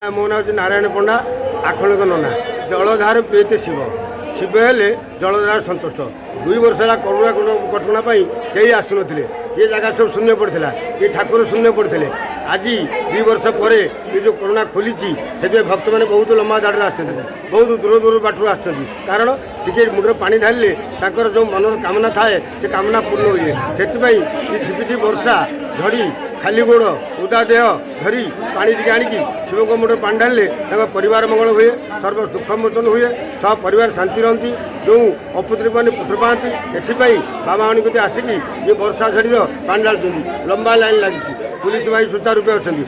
ମୋ ନାଁ ହେଉଛି ନାରାୟଣ ପଣ୍ଡା, ଆଖଣ୍ଡଳକ ନନା। ଜଳଧାର ପ୍ରୀତି ଶିବ, ଶିବ ହେଲେ ଜଳଧାର ସନ୍ତୁଷ୍ଟ। 2 ବର୍ଷ ହେଲା କରୋନା କଟକଣା ପାଇଁ କେହି ଆସୁନଥିଲେ। ଏ ଜାଗା ସବୁ ଶୂନ୍ୟ ପଡ଼ିଥିଲା, ଏ ଠାକୁର ଶୂନ୍ୟ ପଡ଼ିଥିଲେ। ଆଜି 2 ବର୍ଷ ପରେ ଏ ଯେଉଁ କରୋନା ଖୋଲିଛି, ସେଥିପାଇଁ ଭକ୍ତମାନେ ବହୁତ ଲମ୍ବା ଧାଡ଼ିରେ ଆସିଛନ୍ତି, ବହୁତ ଦୂର ଦୂର ବାଟରୁ ଆସିଛନ୍ତି। କାରଣ ଟିକେ ମୁଣ୍ଡରେ ପାଣି ଢାଳିଲେ ତାଙ୍କର ଯେଉଁ ମନର କାମନା ଥାଏ, ସେ କାମନା ପୂର୍ଣ୍ଣ ହୁଏ। ସେଥିପାଇଁ ଏ ଝିପିଝିପି ବର୍ଷା, ଝଡ଼ି, ଖାଲି ଗୋଡ଼, ଓଦା ଦେହ ଧରି ପାଣି ଟିକେ ଆଣିକି ଶିବଙ୍କ ମୁଣ୍ଡରେ ପାଣି ଢାଳିଲେ ତାଙ୍କ ପରିବାର ମଙ୍ଗଳ ହୁଏ, ସର୍ବ ଦୁଃଖ ମୋଚନ ହୁଏ, ସହ ପରିବାର ଶାନ୍ତି ରହନ୍ତି, ଯେଉଁ ଅପୁତ୍ରିକମାନେ ପୁତ୍ର ପାଆନ୍ତି। ଏଥିପାଇଁ ବାବାମାଣିକ ଆସିକି ଏ ବର୍ଷା ଝଡ଼ିର ପାଣି ଢାଳୁଛନ୍ତି। ଲମ୍ବା ଲାଇନ୍ ଲାଗିଛି। ପୁଲିସ ଭାଇ ସୁଚାରୁ ରୂପେ ଅଛନ୍ତି,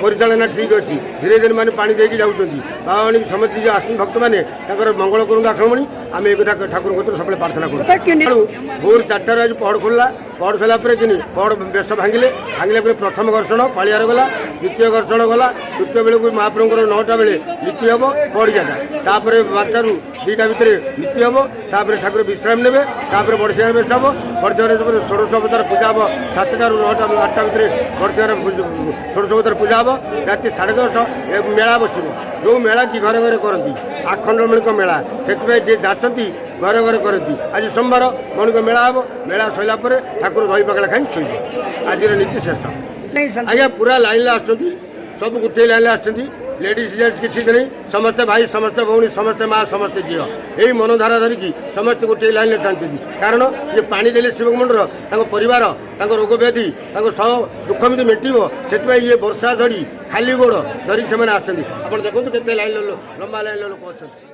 ପରିଚାଳନା ଠିକ୍ ଅଛି। ଧୀରେ ଧୀରେ ମାନେ ପାଣି ଦେଇକି ଯାଉଛନ୍ତି। ବାବାମାଣିକ ସମସ୍ତେ ଯେଉଁ ଆସୁଛନ୍ତି ଭକ୍ତମାନେ, ତାଙ୍କର ମଙ୍ଗଳ କରନ୍ତୁ ଆଖଣ୍ଡଳମଣି। ଆମେ ଏ କଥା ଠାକୁରଙ୍କ କତିରେ ସବୁବେଳେ ପ୍ରାର୍ଥନା କରୁ। ସକାଳୁ ଭୋର 4ଟାରୁ ଆଜି ପହଡ଼ ଖୋଲିଲା। ପହଡ଼ ଖୋଲିଲା ପରେ କିନି ପହଡ଼ ବେଶ ଭାଙ୍ଗିଲେ। ଭାଙ୍ଗିଲା ପରେ ପ୍ରଥମ ଘର୍ଷଣ ପାଳିଆର ଗଲା, ଦ୍ୱିତୀୟ ଘର୍ଷଣ ଗଲା, ତୃତୀୟ ବେଳକୁ ମହାପ୍ରଭୁଙ୍କର 9ଟା ବେଳେ ନୀତି ହେବ ପହଡ଼ିକାଟା। ତାପରେ 12ଟାରୁ 2ଟା ଭିତରେ ନୀତି ହେବ। ତାପରେ ଠାକୁର ବିଶ୍ରାମ ନେବେ। ତାପରେ ବଡ଼ସିଂହାର ବେଶ ହେବ। ବଡ଼ସିଂହାର ବେଶ ପରେ ଷୋଡ଼ଶ ଅବତାର ପୂଜା ହେବ। 7ଟାରୁ 9ଟା, 8ଟା ଭିତରେ ବଡ଼ସିଂହାର ଷୋଡ଼ଶ ଅବତାର ପୂଜା ହେବ। ରାତି 10:30 ଏ ମେଳା ବସିବ, ଯେଉଁ ମେଳା କି ଘରେ ଘରେ କରନ୍ତି, ଆଖଣ୍ଡଳମଣିଙ୍କ ମେଳା। ସେଥିପାଇଁ ଯିଏ ଯାଛନ୍ତି ଘରେ ଘରେ କରନ୍ତି। ଆଜି ସୋମବାର ମଣିଙ୍କ ମେଳା ହେବ। ମେଳା ସରିଲା ପରେ ଠାକୁର ଦହି ପଖାଳ ଖାଇ ଶୋଇବେ। ଆଜିର ନୀତି ଶେଷ। ଆଜ୍ଞା, ପୁରା ଲାଇନ୍ରେ ଆସୁଛନ୍ତି, ସବୁ ଗୋଟିଏ ଲାଇନ୍ରେ ଆସୁଛନ୍ତି। ଲେଡ଼ିଜ୍ ଜେଣ୍ଟସ୍ କିଛି ନାହିଁ, ସମସ୍ତେ ଭାଇ, ସମସ୍ତେ ଭଉଣୀ, ସମସ୍ତେ ମା, ସମସ୍ତେ ଝିଅ, ଏଇ ମନୋଧାରା ଧରିକି ସମସ୍ତେ ଗୋଟିଏ ଲାଇନ୍ରେ ଚାଲିଛନ୍ତି। କାରଣ ଇଏ ପାଣି ଦେଲେ ଶିବ ମନ୍ଦିର ତାଙ୍କ ପରିବାର, ତାଙ୍କ ରୋଗ ବ୍ୟାଧି, ତାଙ୍କ ସହ ଦୁଃଖ ଏମିତି ମେଣ୍ଟିବ। ସେଥିପାଇଁ ଇଏ ବର୍ଷା ଝଡ଼ି ଖାଲି ଗୋଡ଼ ଧରିକି ସେମାନେ ଆସିଛନ୍ତି। ଆପଣ ଦେଖନ୍ତୁ କେତେ ଲାଇନ୍ର, ଲମ୍ବା ଲାଇନ୍ର ଲୋକ ଅଛନ୍ତି।